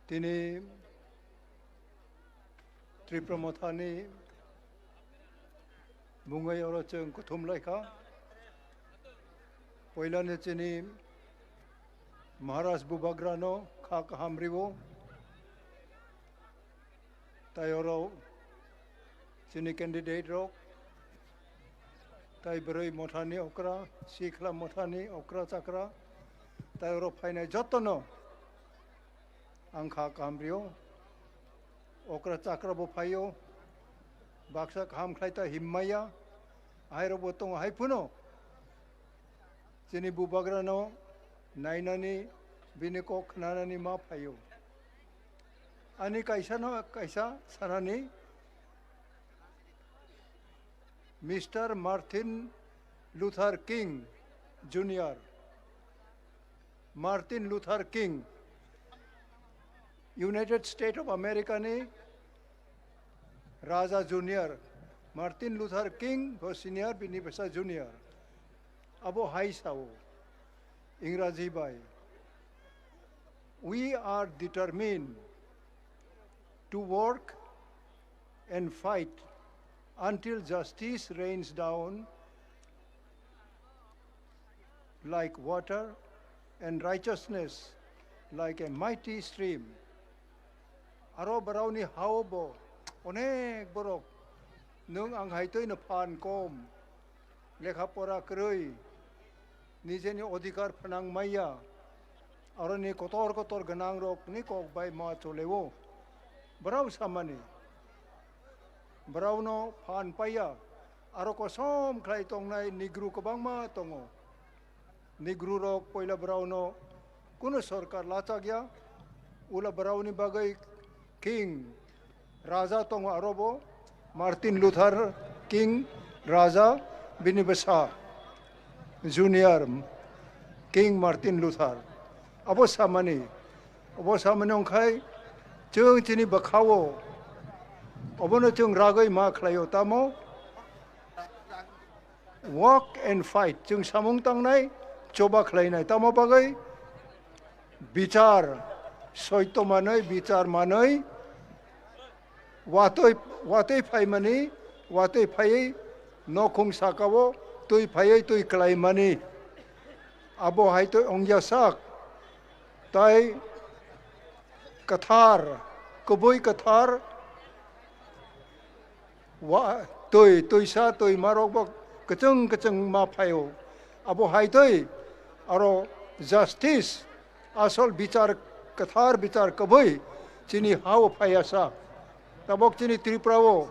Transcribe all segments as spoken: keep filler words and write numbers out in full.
Tini Tripura Mothani mungwi oro chwng kuthum laikha. Poilani chini Maharaj Bubagrano kha kaham riwo. Tai oro chini candidate rok, tai bwrwi mothani okra, sikhla mothani okra chakra, tai oro phainai jotono ang kha kaham rio. Okra chakra bo phaio, baksa kaham khlai ta himmaya, ahairok bo tongo hai phano. Chini Bubagrano nainani, bini kok khnanani ma phaio. Ani kaisa no kaisa sanani, Mister Martin Luther King Junior. Martin Luther King, United States of America ni Raja Junior, Martin Luther King bo senior, bini bwsa junior. Abo hai sao, Ingraji bai, "We are determined to work and fight until justice rains down like water and righteousness like a mighty stream." Aro borokni hao bo onek borok, nwng ang hai twi no phan kom, lekha pora kwrwi, nijeni odhikar phnang maya, aroni kotor kotor gwnang rok ni kok bai ma choleo. Borok samani, borok no phan paiya, aro kosom khlai tongnai Negro kwbangma tongo. Negro rok poila borok no kunu sorkar lachak ya, ula borok ni bagwi King Raja tongo aro bo, Martin Luther King Raja, bini bwsa Junior King Martin Luther. Abo samani, abo samani ongkhai chwng chini bwkhao obono chwng ragwi ma khlaio tamo. Work and fight, chwng samung tangnai, choba khlainai. Tamo bagwi bichar, soito manwi, bichar manwi, watwi, watwi phaimani, watwi phaiwi nokhung sakao twi phaiwi twi klaimani. Abo hai twi ongya sak, tai kwthar, kwbwi kwthar, wa-, twi, twisa, twi marok bo kwchwng, kwchwng ma phaio. Abo hai twi aro justice, asol bichar, kwthar bichar kwbwi chini hao phaiya sa. Tabok chini Tripura o,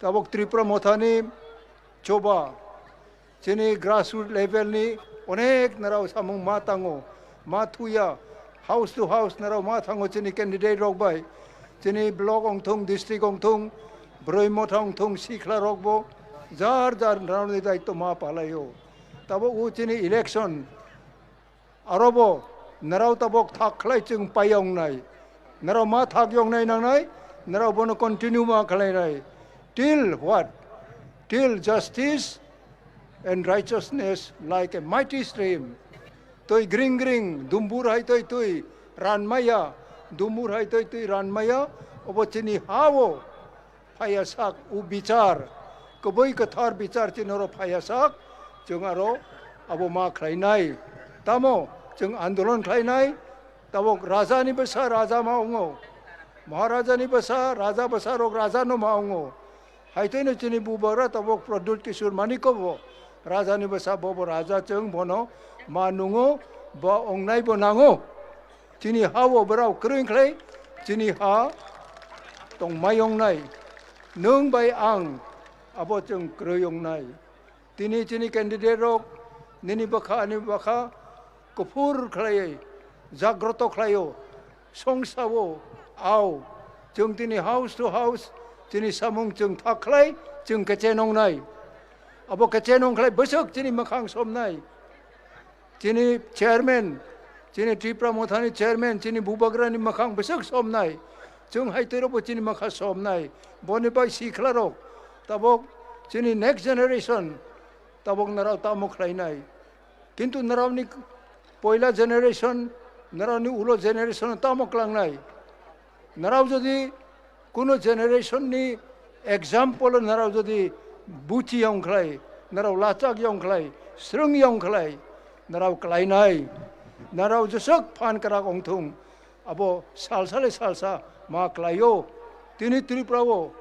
tabok Tripura Mothani choba, chini grassroot level ni onek narao samung ma tango, ma thuya, house to house narao ma thango chini candidate rok bai, chini block ongthung, district ongthung, bwrwi motha ongthung, sikhla rok bo jar jar narao ni daityo ma palaio. Tabok o chini election, aro bo narao tabok thak khlai chwng pai wngnai. Narao ma thak wngnai nangnai, narao bono continue ma khlainai. Till what? Till justice and righteousness like a mighty stream. Twi gring gring, dumbur hai twi twi ranmaya, dumbur hai twi twi ranmaya, obo chini ha-o phaiya sak, o bichar, kwbwi kwthar bichar chini oro phaiya sak, chwng aro abo ma khlainai. Tamo chwng andolon khlainai, tabok raja ni bwsa raja ma wngo, Maharaja ni bwsa raja bwsa rok raja no ma wngo. Hai twi no chini bubagra tabok Pradyut Kishore Manikya bo raja ni bwsa, bo bo raja, chwng bono ma nungo, bo wngnai bo nango. Chini ha-o borok kwrwi wngkhlai, chini ha tongmai wngnai. Nwng bai ang abo chwng kwrwi wngnai. Tini chini candidate rok nini bwkha ani bwkha kuphur khlaiwi, jagroto khlaio, songsao, ao. Chwng tini house to house chini samung chwng thak khlai, chwng kechenongnai. Abo kechenong khlai bwswk chini mwkhang somnai. Chini chairman, chini Tripura Mothani chairman, chini bubagrani mwkhang bwswk somnai. Chwng hai twi rokbo chini mwkha somnai. Boni bai sikhla rok, tabok chini next generation, tabok narao tamo khlainai. Kintu narao ni poila generation, narao ni ulo generation tamo klangnai. Narao jodi kuno generation ni example narao jodi buchi yong khlai, narao lachak yong khlai, srwng yong khlai, narao klainai, narao jeswk phan kwrak ongthung, abo salsa le salsa ma klaio. Tini Tripura o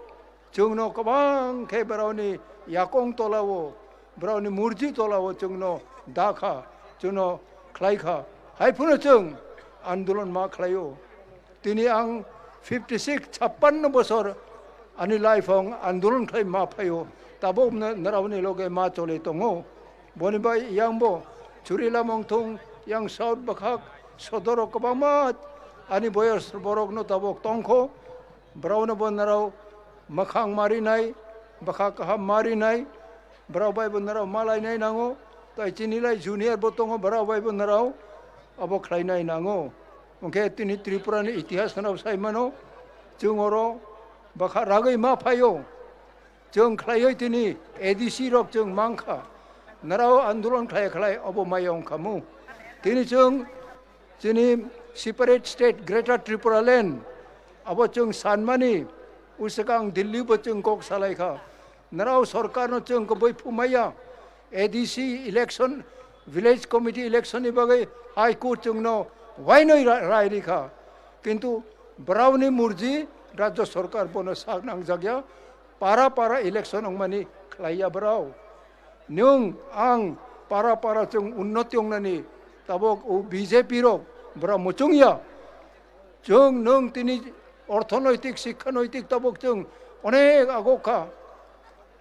chwngno kwbang khe borokni yakong tolao, borokni murji tolao chwngno da kha, chwngno khlai kha. Hai phano chwng andolon ma khlaio. Tini ang fifty six, chappanno bosor ani life ang andolon khlai ma phaio. Tabok na-, narao ni loge ma chole tongo. Boni bai yang bo Churilam ongthung, yang South bwkhak sodoro kwbangma ani boyos borokno tabok tongkho. Borokno bo narao mwkhang marinai, bwkha kaham marinai, borok bai bo narao malainai nango. Tai chini lai junior bo tongo, borok bai bo narao abo khlainai nango. Hwnkhe tini Tripura ni itihas narao sai mano, chwng oro bwkha ragwi ma phaio. Chwng khlaiwi tini A D C rok chwng mankha. Narao andolon khlai khlai obo maya wngkhamu. Tini chwng chini separate state Greater Tripura Land abo chwng sanmani, uswkang Delhi bo chwng kok salai kha. Narao sorkar no chwng kwbwi phumaya. A D C election, village committee election ni bagwi High Court chwngno wainoi ra-, rai rikha. Kintu borokni murji Rajya Sorkar bono sak nangjakya, para para election wngmani khlaiya borok. Nwng ang para para chwng unnoti wngnani tabok o B J P rok borok muchungya. Chwng nwng tini orthonoitik, sikkhanoitik tabok chwng onek agok kha.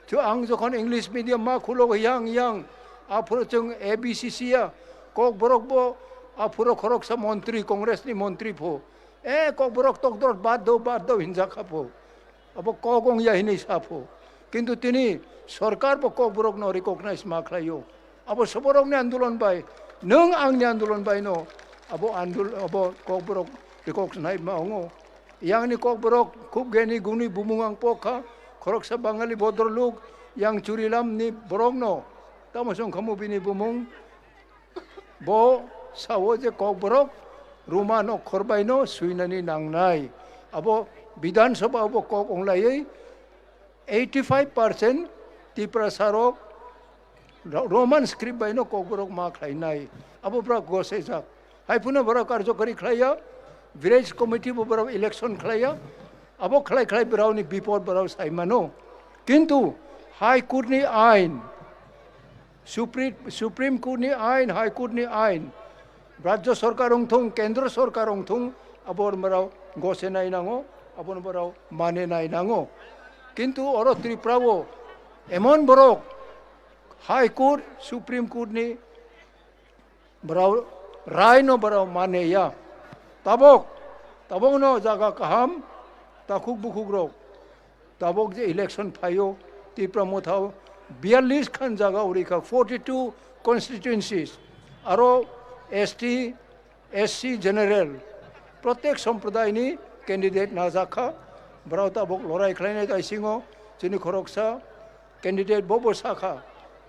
Chwng ang jokhon English medium ma khulo yang yang, aphuru chwng A B C C ya, Kokborok bo aphuru khoroksa montri, Congress ni montri pho. E, Kokborok tokdor bad do, bad do hinjak kha pho. Abo kok wng ya hinwi sa pho. Kintu tini sorkar bo Kokborok no recognize ma khlaio. Abo soborokni andolon bai, nwng angni andolon bai no abo andol-, abo Kokborok recognize ma wngo. Yangni Kokborok khub geni guni bumung ang pok kha, khoroksa Bangali bodroluk, yang Churilam ni borok no. Tamo song khamu bini bumung? Bo sao je Kokborok Roman okhor bai no swinani nangnai. Abo Bidhan Sabha bo kok onglaiwi eighty five percent Tiprasa rok Ro-, Roman script bai no Kokborok ma khlainai. Abo borok gosejak. Hai phano borok karjokari khlaiya, village committee bo borok election khlaiya. Abo khlai khlai borokni bipod borok sai mano. Kintu High Court ni ain, Supri-, Supreme Court ni ain, High Court ni ain, Rajya Sorkar wngthung, Kendra Sorkar wngthung, abo borok gosenai nango, abo borok manenai nango. Kintu oro Tripura o emon borok High Court, Supreme Court ni borok rai no borok mane ya. Tabok, tabok no jaga kaham, takhuk bukhuk rok. Tabok je election phaio, Tipra Motha o biyallis khan jaga uri kha, forty two constituencies. Aro S T, S C general, protek somprodai ni candidate najak kha. Borok tabok lorai khlainai tai singo, chini khoroksa candidate bo bo sakha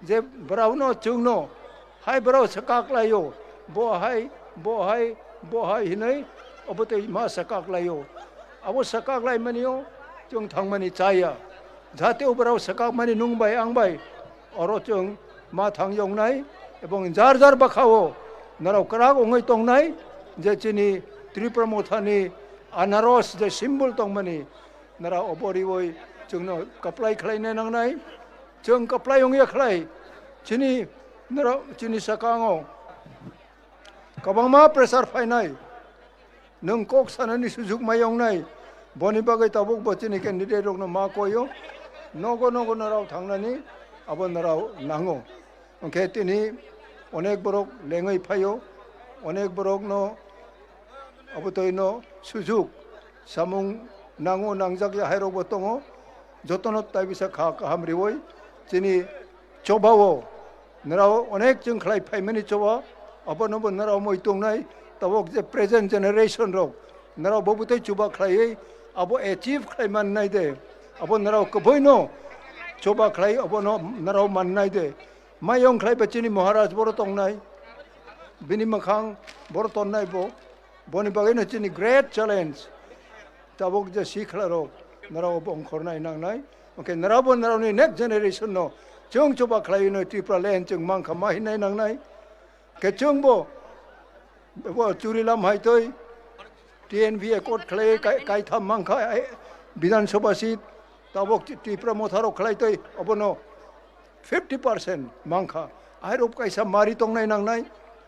je borok no chwng no hai borok swkak laio, bo hai, bo hai, bo hai hinwi obo tei ma swkak laio. Abo swkak lai mani o chwng thang mani chaya. Jate o borok swkak mani nwng bai ang bai oro chwng ma thang yong nai, ebong jar jar bwkha o norok kwrak wngwi tong nai je chini Tripura Motha ni anaros je symbol tong mani, nara obo riwi chwngno kaplai khlaina nangnai. Chwng kaplai wngya khlai, chini, nara, chini sakango kwbangma pressure phainai. Nwng kok sanani sujuk mai wngnai. Boni bagwi tabuk bo chini candidate rokno ma koyo. Nogo nogo norok thangnani abo norok nango. Hwnkhe tini onek borok lengwi phaio, onek borokno abo twi no sujuk samung nango, nangjak ya hai rok bo tongo. Jotono tai bisa kha kaham riwi chini choba o norok onek chwng khlai phaimani choba, abono bo norok moi tongnai. Tabuk je present generation rok norok bo bwtwi chuba khlaiwi abo achieve khlai mannai de, abo norok kwbwi no choba khlai, abono norok mannai de. Mayong khlai ba chini Maharaj boro tongnai, bini mwkhang boro tonnai bo, boni bagwi no chini great challenge. Tabuk je sikla rok, nrao bo ongkhornai nangnai. Hwnkhe nrao bo nrao ni next generation no chwng chuba khlai no Tripura land chwng mankha ma hinai nangnai. Khe chwng bo, bo churi lam hai toi T N V accord khlai kai, kaitham mankha, eh, Bidhan Sabha seat, tabuk Tipra Motha rok khlai toi, obono fifty percent mankha. Airok kaisa mari tongnai nangnai.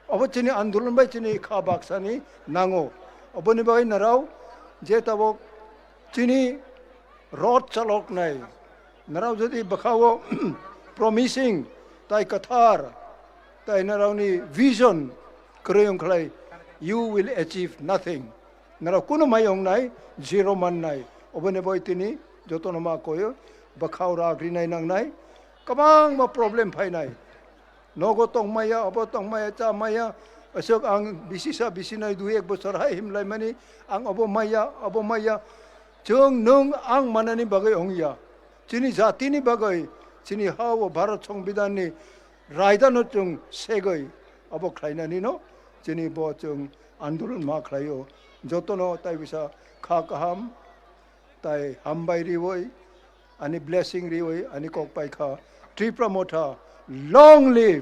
Obo chini andolon bai chini kha baksani nango. Oboni bagwi nrao je tabuk chini road chaloknai. Nrao jodi bwkhao promising tai kwthar tai nrao ni vision kwrwi wngkhlai, you will achieve nothing. Nrao kunu mai wngnai, zero mannai. Oboni bagwi tini jotono ma koyo, bwkhao rak rinai nangnai, kwbangma problem phainai. Nogo tongmaya, obo tongmaya, chamaya, aswk ang bisi sa bisi nai dui ek bosor hai himlaimani, ang obo maya, obo maya. Chwng nwng ang manani bagwi wngya. Chini jatini bagwi, chini ha o Bharat Songbidanni raidano chwng segwi obo khlainanino chini bo chwng andolon ma khlaio. Jotono tai bisa kha kaham, tai hambai riwi, ani blessing riwi, ani kok paikha. Tripura Motha, long live!